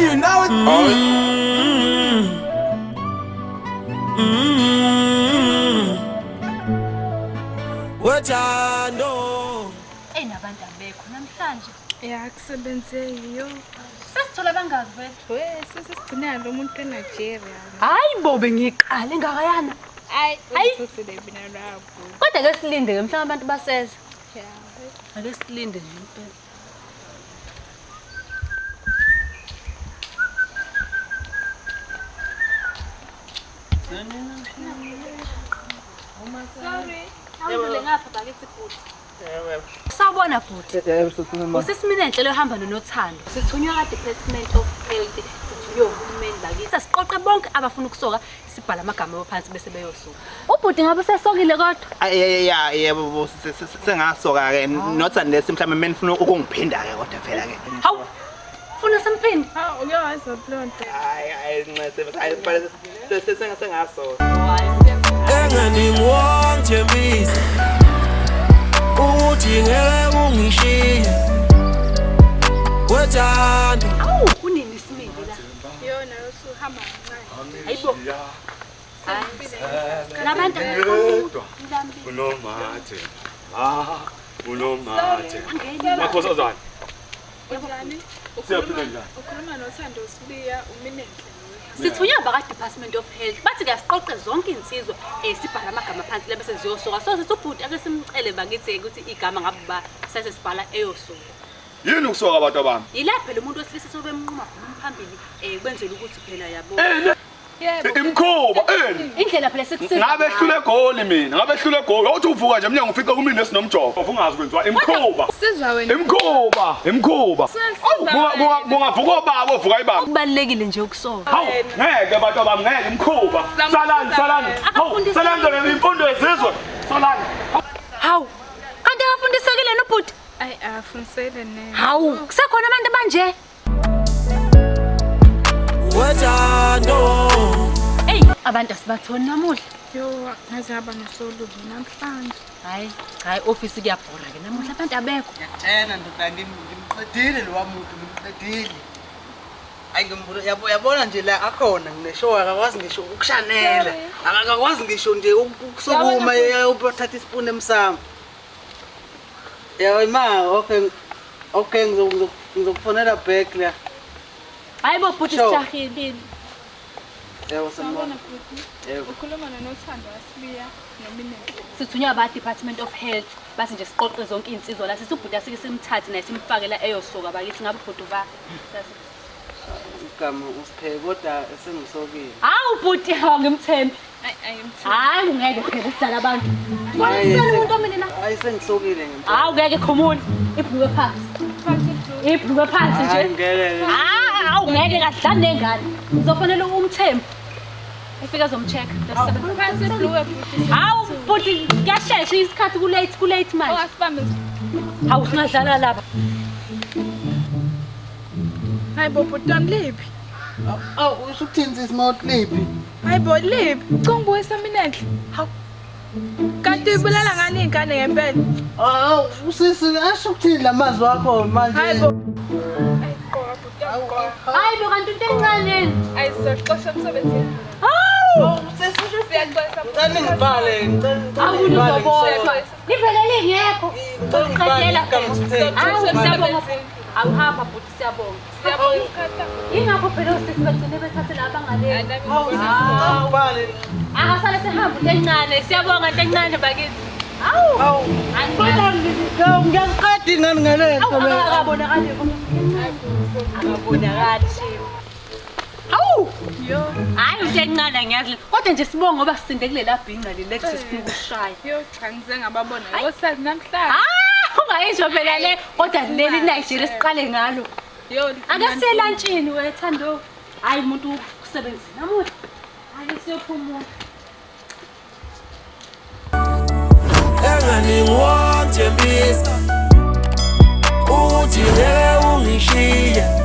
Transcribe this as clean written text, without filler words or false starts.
you know it. Wothando. Eyi nabantu abekho namhlanje. Ya kusebenzeki yo. Sesithola abangaki vele? We sesigcina lo muntu eNigeria. Hayi bo bengiqale ngakayana. Hayi Hayi. uthusile mina lapho. Kodwa ke silinde ke mhlawumbe abantu baseza. Ya. Ake silinde nje impela. Sorry. Awudlule ngapha bakithi bhuti. Sawubona bhuti. Usesimini enhle ehamba noNothando. Sithunywa ka-Department of Health, sithunywe uhulumeni bakithi. Siqoqe bonke abafuna ukusoka, sibhale amagama abo phansi bese beyosoka. Ubhuti ngabe usesokile kodwa? Ya yebo, sengasoka ke, not unless mhlawumbe mina nifuna ukungiphinda ke, kodwa phela ke. Hawu. Funa simphinde? Hawu uyawazi lo nto. Hayi hayi, ncese, hayi phela sengasoka. Engani wangithembisa ukuthi ngeke ungishiye. Wothando. Awu, kunini isimile la? Yo nayo usuhamba kancane. Hayibo. Labantu Yedwa. ngilambile. Unomathe. Ah, unomathe. Makhosazana. Unjani? Siyaphila njani? Ukhuluma noThando Sibiya uMinenhle lo. Sithunywa baka-Department of Health. Bathi ke asiqoqe zonke insizwa sibhale amagama phansi la bese ziyosoka. So sithi ubhuti ake simcele bakithi ukuthi igama ngabe ba sase sibhala eyosoka. Yini ukusoka abantu abami? Yila phela umuntu wesilisa sobemnquma khona phambili kwenzela ukuthi phela yabo. Yebo. Imkhuba, eh. Indlela phela sekusiza. Ngabe hlule egoli mina, ngabe hlule egoli. Awuthi uvuka nje emnyango ufica kumina esinomjovo. Ungazi kwenziwa imkhuba. Sizwa wena. Imkhuba, imkhuba. Awu, kungavuka obaba ovuka ibaba. Kubalekile nje ukusoka. Hawu, ngeke abantu abami, ngeke imkhuba. Salani, salani. Hawu, salani nje imfundo yezizwe. Salani. Hawu. Kanti akafundisekile nobhuti? Ayi afundisele ne. Hawu, kusekhona abantu abanje. Wothando. Ey, abantu asibatholi namuhla. Yo ngaze ngaba nosolubi namhlanje. Hayi, hayi office kuyabhora ke namuhla abantu abekho. Ngiyakutshela ndoda, ngimqedile lo muntu, ngimqedile. Hayi ngimbona, yabo yabona nje la akhona ngineshow, akakwazi ngisho ukushanela. Akakwazi ngisho nje ukusukuma uyothatha isipuni emsamo. Yebo ma, okay. Okay, ngizokufonela back la. Hayi bo bhuti Sure. sijahile. Yebo Sawubona sanibona. bhuti. Yebo. Ukhuluma noThando Sibiya noMinenhle. Sithunywa ba Department of Health bathi nje siqoqe zonke insizwa la sithi ubhuti asike simthathe naye simfake la eyosoka bakithi ngabe ubhuti ba. Igama usiphe kodwa sengisokile. Hawu bhuti, hawu ngimthembi. Ayi ayimthembi. Hayi ngeke phela sidala abantu. Hayi, Wasela umuntu omile la. Hayi sengisokile ngempela. Hawu ngeke khumula. Ibhluke phansi. Ibhluke phansi Hayi nje. ngeke. Hawu ngeke kadlani nengane. Uzofanele umthembi. Ufika azomcheck. Phansi ibhluke bhuti. Hawu bhuti kuyashesha isikhathi ku late ku late manje. Ungasibambi. Hawu singadlala lapha. Hayi bo bhuti wami liphi? Awu usho ukuthini sisi mawuthi liphi? Hayi bo liphi? Congibuyisa Minenhle. Hawu. Kanti uyibulala ngani ingane ngempela? Awu usisi asho ukuthini lamazwi akho manje? Hayi bo. Ayi qoka bhuti qoka. Hayi bo kanti into encane yini? Ayi sizoxosha emsebenzini. Hawu. Sisi usho Siyaxolisa. ngicela ngibhale, ngicela Hawu ngibhale. uzoboshwa. Livele lingekho. Ngicela ngibhale Qedela igama usiphe. Hawu siyabonga. Awuhamba bhuti siyabonga. Siyabonga isikhathi sakho. Ingakho phela osisi bagcine bethathe laba ngale. Hawu sisi ngicela ngibhale. Akasale sehamba into encane. Siyabonga into encane bakithi. Hawu. Hawu. Angiyazi. Ngiyaziqeda ingane ngalento Hawu le. akabonakali. Akabonakali shame. Hawu. Yo. Hayi into encane angiyazi. Kodwa nje sibonga ngoba sisinde kulela bhinca leli lethi sifuna ukushaya. Yo cha ngize ngababona. Osazi namhlanje. Ah, ungayisho phela le kodwa leli Nigeria siqale ngalo. Yo. Ake siye lunchini we Thando. Hayi umuntu usebenzile namuhla. Ake siyophumula. Engani wangithembisa ukuthi ngeke ungishiye.